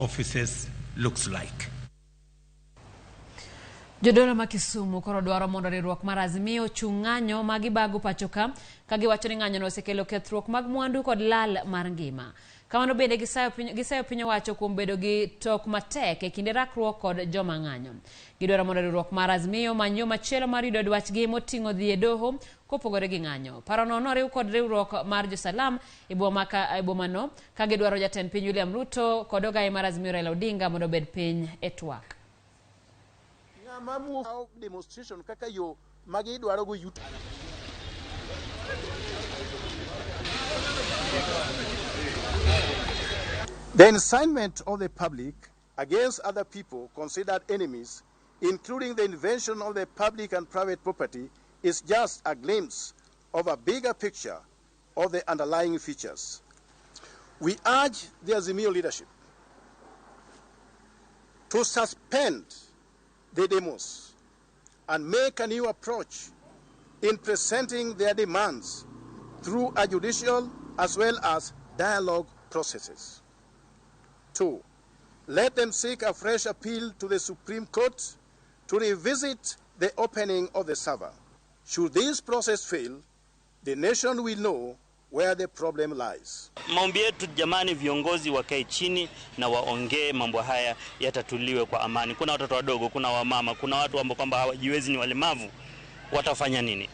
Offices looks like. Jodolo ma Kisumu koro dwaro mondo riwruok mar Azimio ochung ng'anyo ma gibago pacho ka ka giwacho ni ng'anyono osekelo kethruok mag mwandu kod lal mar ngima. Kamano bende gisayo piny owacho kuom bedo gi tok matek e kinde rakruok kod joma ng'anyo. Gidwaro mondo riwruok mar Azimio omany yo machielo mar yudo dwachgi moting'o dhi e doho kopogore gi ng'anyo. Parono noriw kod riwruok mar Josalam e bomano ka gidwaro jatend piny William Ruto kod ogaye mar Azimio Raila Odinga mondo obed piny e twak. Demonstration kaka yo magidwaro go yuto. The incitement of the public against other people considered enemies, including the invasion of the public and private property, is just a glimpse of a bigger picture of the underlying features. We urge the Azimio leadership to suspend the demos and make a new approach in presenting their demands through a judicial as well as dialogue processes. 2, let them seek a fresh appeal to the Supreme Court to revisit the opening of the server. Should this process fail, the nation will know where the problem lies. Maombi yetu jamani, viongozi wakae chini na waongee, mambo haya yatatuliwe kwa amani. Kuna watoto wadogo, kuna wamama, kuna watu ambao kwamba hawajiwezi, ni walemavu, watafanya nini?